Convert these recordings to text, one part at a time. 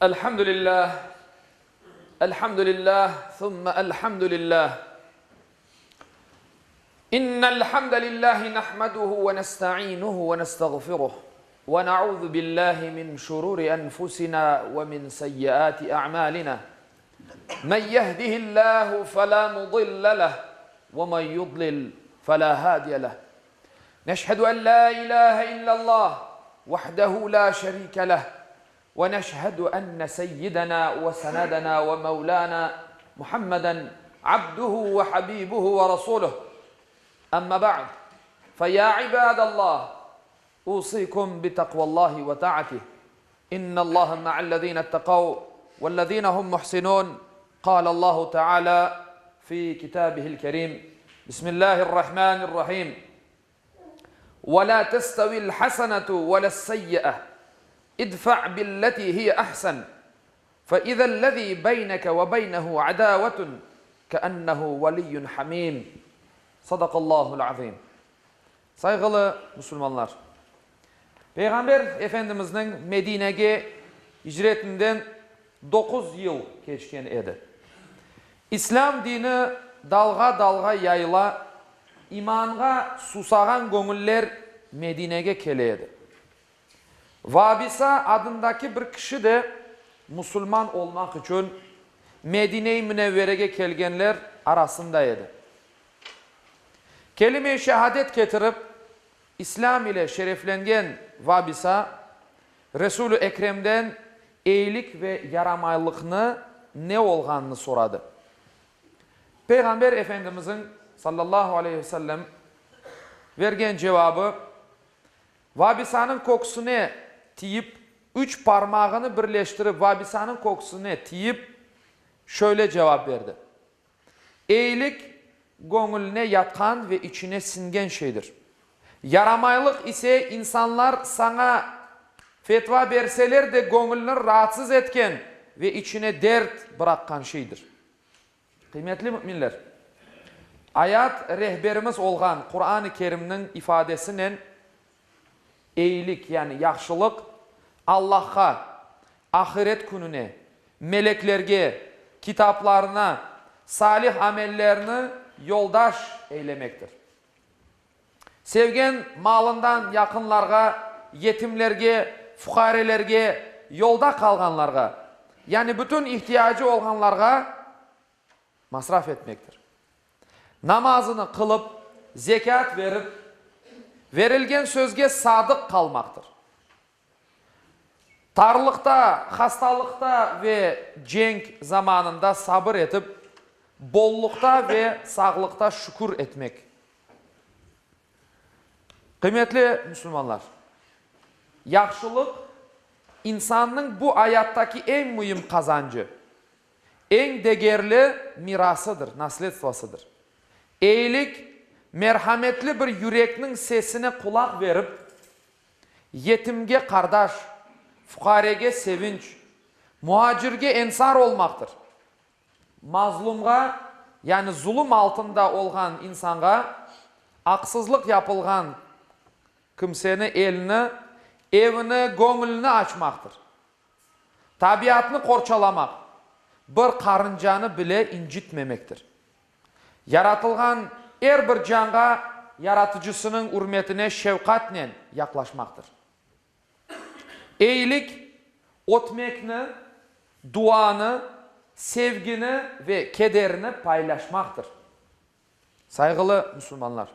الحمد لله الحمد لله ثم الحمد لله إن الحمد لله نحمده ونستعينه ونستغفره ونعوذ بالله من شرور أنفسنا ومن سيئات أعمالنا من يهده الله فلا مضل له ومن يضلل فلا هادي له نشهد أن لا إله إلا الله وحده لا شريك له ونشهد أن سيدنا وسندنا ومولانا محمدا عبده وحبيبه ورسوله أما بعد فيا عباد الله أوصيكم بتقوى الله وطاعته إن الله مع الذين اتقوا والذين هم محسنون قال الله تعالى في كتابه الكريم بسم الله الرحمن الرحيم ولا تستوي الحسنة ولا السيئة ادفع بالتي هي أحسن فإذا الذي بينك وبينه عداوة كأنه ولي حميم صدق الله العظيم Sayğılı musulmanlar! Peyğamber Efendimizniñ Medinege icretinden doquz yıl keçken edi. İslâm dini dalğa-dalğa yayıla, imanğa susağan göñüller Medinege kele edi. Vabisa adındaki bir kişi de musulman olmaq içün Medine-i Münevverege kelgenler arasında edi. Kelime-i şehadet ketirip, İslâm ile şereflengen Vabisa, Resûl-i Ekremden eyilik ve yaramaylıqnı ne olğanını soradı. Peyğamber Efendimizin, sallallahu aleyhi ve sellem, vergen cevabı, Vabisanıñ köksüne tiyip, üç parmağını birleştirip Vabisanıñ köksüne tiyip, şöyle cevap berdi, Eyilik, göñüline yatqan ve içine siñgen şeydir. Yaramaylıq ise insanlar saña fetva berseler de göñülni raatsız etken ve içine dert bıraqqan şeydir. Qıymetli müminler! Ayat rehberimiz olğan Quran-ı Kerimniñ ifadesinen Eyilik, yani yahşılıq, Allahqa, ahiret kününe, meleklerge, kitaplarına, salih amellerni yoldaş eylemektir. Sevgen malından yaqınlarğa, yetimlerge, fuqarelerge, yolda qalğanlarğa, yani bütün ihtiyacı olğanlarğa masraf etmektir. Namazını qılıp, zekât verip, verilgen sözge sadıq qalmaqtır. Tarlıqta, hastalıqta ve cenk zamanında sabır etip, bolluqta ve sağlıqta şükür etmek. Qıymetli musulmanlar! Yahşılıq, insannıñ bu ayattaki eñ müim qazancı. Eñ degerli mirasıdır, nasledstvosıdır. Eyilik, merhametli bir yürekniñ sesine qulaq berip, yetimge qardaş, fuqarege sevinç, muacirge ensar olmaqtır. Mazlumğa, yani zulum altında olğan insanğa, aqsızlıq yapılğan kimseni elini, evini, göñülini açmaqtır. Tabiatnı qorçalamaq, bir qarıncanı bile incitmemektir. Yaratılğan er bir canğa Yaratıcısınıñ ürmetine şefqatnen yaqlaşmaqtır. Eyilik, ötmekni, duanı, sevgini ve kederni paylaşmaqtır. Sayğılı musulmanlar!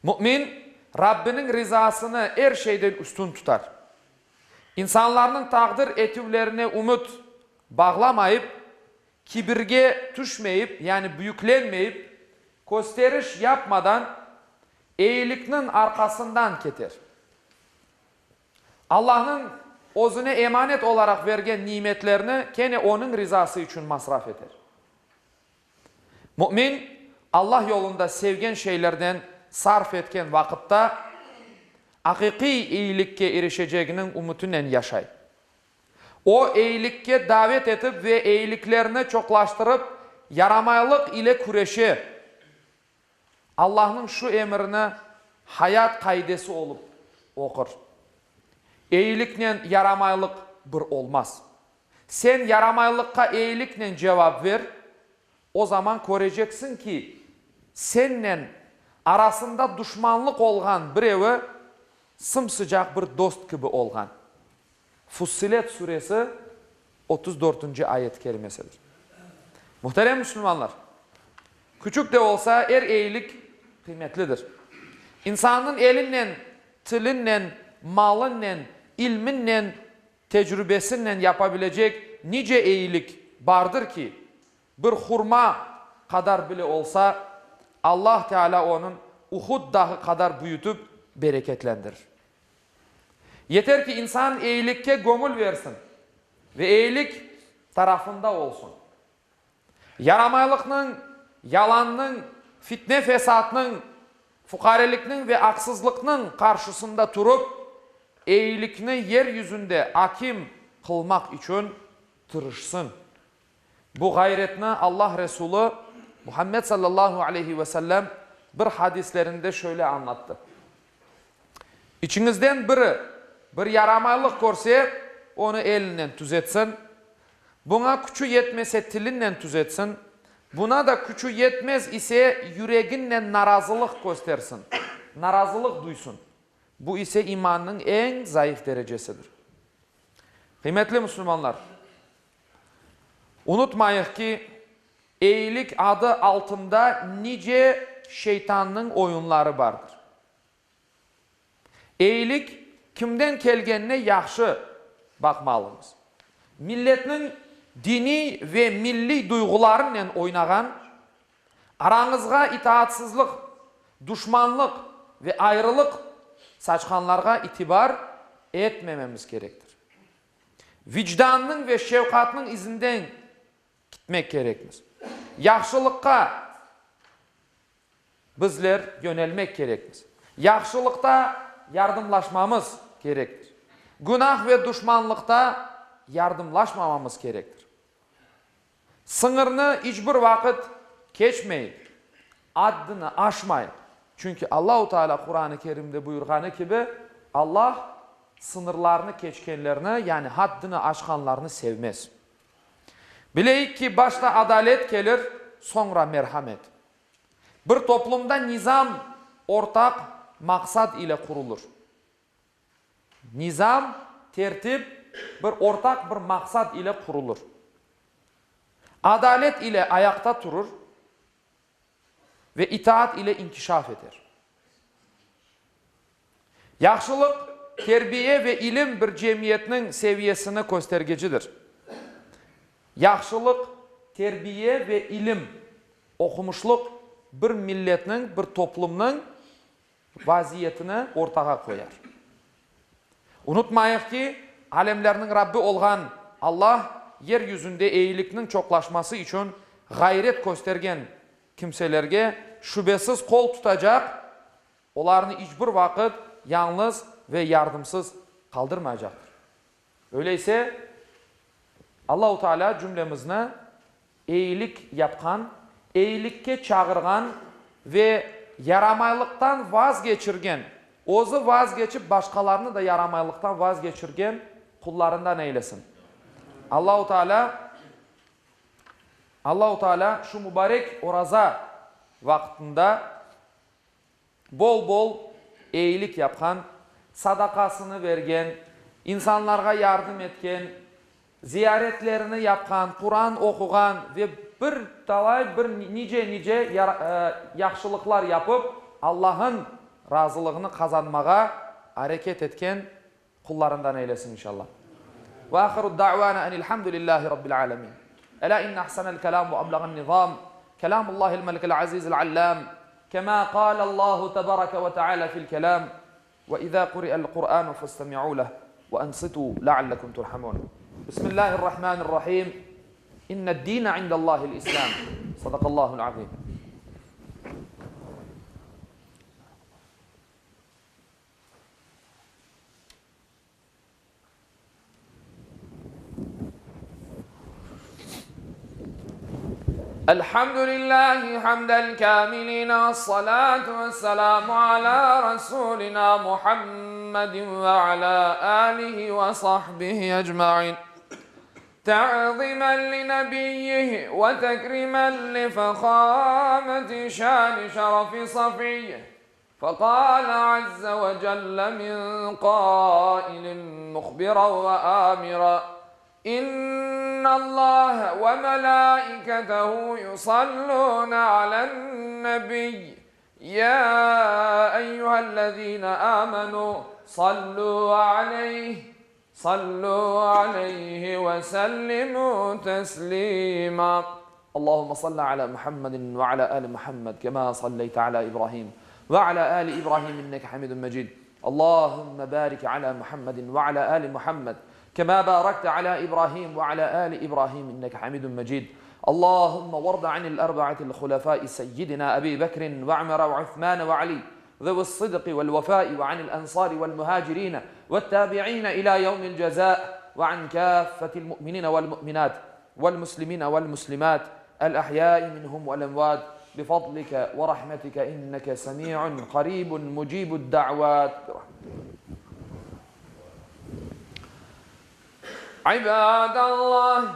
Mümin, Rabbiniñ rizasını er şeyden üstün tutar. İnsanlarnıñ taqdir etüvlerine ümüt bağlamayıp, kibirge tüşmeyip, yani büyüklenmeyip, kösteriş yapmadan, eyilikniñ arqasından keter. Allahnıñ özüne emanet olaraq vergen nimetlerni kene Onıñ rizası içün masraf eter. Mümin, Allah yolunda sevgen şeylerden sarf etken vaqıtta, aqiqiy eyilikke irişeceginiñ ümütinen yaşay. O, eyilikke davet etip ve eyiliklerni çoqlaştırıp, yaramaylıq ile küreşe. Allahnıñ şu emirini hayat qaidesi olıp oqur. Eyiliknen yaramaylıq bir olmaz. Sen yaramaylıqqa eyiliknen cevap ver, o zaman köreceksiñ ki, sennen arasında duşmanlıq olğan birevi sım-sıcaq bir dost kibi olğan. Fussilet suresi, 34-nci ayet-i kerimesidir. Muhterem musulmanlar! Küçük de olsa, er eyilik qıymetlidir. İnsannıñ elinen, tilinen, malınen, ilminen, tecrübesinen yapabilecek nice eyilik bardır ki, bir hurma qadar bile olsa, Allah Teala onıñ Uhud dağı qadar büyütip bereketlendirir. Yeter ki, insan eyilikke göñül versin ve eyilik tarafında olsun. Yaramaylıqnıñ, yalannıñ, fitne-fesatnıñ, fuqarelikniñ ve aqsızlıqnıñ qarşısında turıp, eyilikni yer yüzünde akim qılmaq içün tırışsın. Bu ğayretni Allah Resulü Muhammed sallallahu aleyhi ve sellem bir hadislerinde şöyle añlattı, İçiñizden biri bir yaramaylıq körse, onı elinen tüzetsin, buña küçü yetmese tilinen tüzetsin, buna da küçü yetmez ise yüreginen narazılıq köstersin, narazılıq duysun. Bu ise imannıñ eñ zayıf derecesidir. Qıymetli musulmanlar! Unutmayıq ki, eyilik adı altında nice şeytannıñ oyunları bardır. Eyilik kimden kelgenine yahşı baqmalımız. Milletniñ diniy ve milliy duyğularınen oynağan, arañızğa itaatsızlıq, duşmanlıq ve ayrılıq saçqanlarğa itibar etmememiz kerektir. Vicdannıñ ve şefqatnıñ izinden kitmek kerekmiz. Yahşılıqqa bizler yönelmek kerekmiz. Yahşılıqta yardımlaşmamız kerektir. Günah ve duşmanlıqta yardımlaşmamamız kerektir. Sıñırnı iç bir vaqıt keçmeyik, addini aşmayıq. Çünki Allahu Teala Quran-ı Kerimde buyurğanı kibi, Allah sıñırlarnı keçkenlerni, yani haddini aşqanlarnı sevmez. Bileyik ki, başta adalet kelir, soñra merhamet. Bir toplumda nizam ortaq maqsad ile qurulır. Nizam, tertip bir ortaq bir maqsad ile qurulır. Adalet ile ayaqta turur ve itaat ile inkişaf eter. Yahşılıq, terbiye ve ilim bir cemiyetniñ seviyesini köstergicidir. Yahşılıq, terbiye ve ilim, oqumışlıq bir milletniñ, bir toplumnıñ vaziyetini ortağa qoyar. Unutmayıq ki, alemlerniñ Rabbi olğan Allah yer yüzünde eyilikniñ çoqlaşması içün ğayret köstergen kimselerge şübesiz qol tutacaq, olarnı iç bir vaqıt yañlız ve yardımsız qaldırmaycaqtır. Öyleyse, Allahu Teala cümlemizni eyilik yapqan, eyilikke çağırğan ve yaramaylıqtan vazgeçirgen, özü vazgeçip başqalarnı da yaramaylıqtan vazgeçirgen qullarından eylesin. Allahu Teala Allahu Teala şu mubarek oraza vaqtında Bol-bol eyilik yapqan, sadaqasını bergen, insanlarğa yardım etken, ziyaretlerini yapqan, Quran oquğan ve bir talay bir nice-nice yahşılıqlar yapıp, Allah'ın razılığını qazanmağa areket etken qullarından eylesin inşallah. Ve ahiru da'vana enilhamdülillahi rabbil alemin. Ela inne ahsenel kelam ve eblağen nizam kelamullahil melikil azizil allam kema qalallahu tebareke ve teala fil kelam ve iza kuri'el Kur'anu festemi'u leh ve ensitu leallekum turhamun. Bismillahirrahmanirrahim. İnned-dine indellahil İslam. Sadakallahul azim. الحمد لله حمد الكاملين والصلاة والسلام على رسولنا محمد وعلى آله وصحبه أجمعين. Ta'zimen li nebiyyih ve tekrimen li fehâmeti şâni şerefi safiyyih, fekâle azze ve celle min kâilin muhbiran ve âmiran, İnnallâhe ve melâiketehu yusallûne alen-nebiy, yâ eyyühellezîne âmenû sallû aleyh, Sallu aleyhi ve sellimu teslima. Allahümme salli ala Muhammedin ve ala ali Muhammed kema salleyte ala İbrahim ve ala ali İbrahim inneke hamidun mecid. Allahümme barik ala Muhammedin ve ala ali Muhammed kema barakte ala İbrahim ve ala ali İbrahim inneke hamidun mecid. Allahümme varda anil erba'atil hulefai seyyidina Ebi Bekrin ve Ömer ve Uthman ve Ali ذوي والوفاء وعن الأنصار والمهاجرين والتابعين إلى يوم الجزاء وعن كافة المؤمنين والمؤمنات والمسلمين والمسلمات الأحياء منهم والأموات بفضلك ورحمتك إنك سميع قريب مجيب الدعوات عباد الله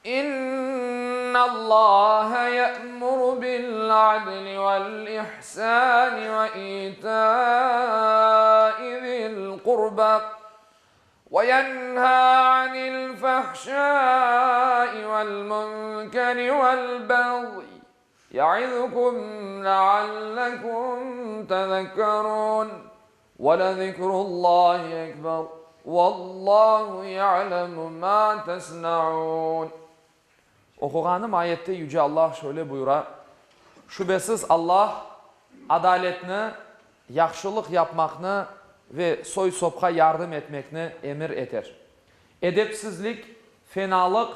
إن الله يأمر بالعدل والإحسان وإيتاء ذي القربى وينهى عن الفحشاء والمنكر والبغي يعظكم لعلكم تذكرون ولذكر الله أكبر والله يعلم ما تصنعون Oquğanım ayette Yüce Allah şöyle buyura, Şübesiz Allah adaletni, yahşılıq yapmaqnı ve soy-sopqa yardım etmekni emir eter. Edepsizlik, fenalıq,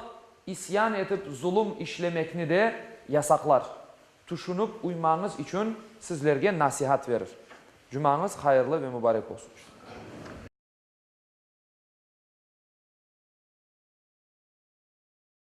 isyan etip zulum işlemekni de yasaqlar. Tüşünip uymañız içün sizlerge nasihat verir. Cumañız hayırlı ve mubarek olsun.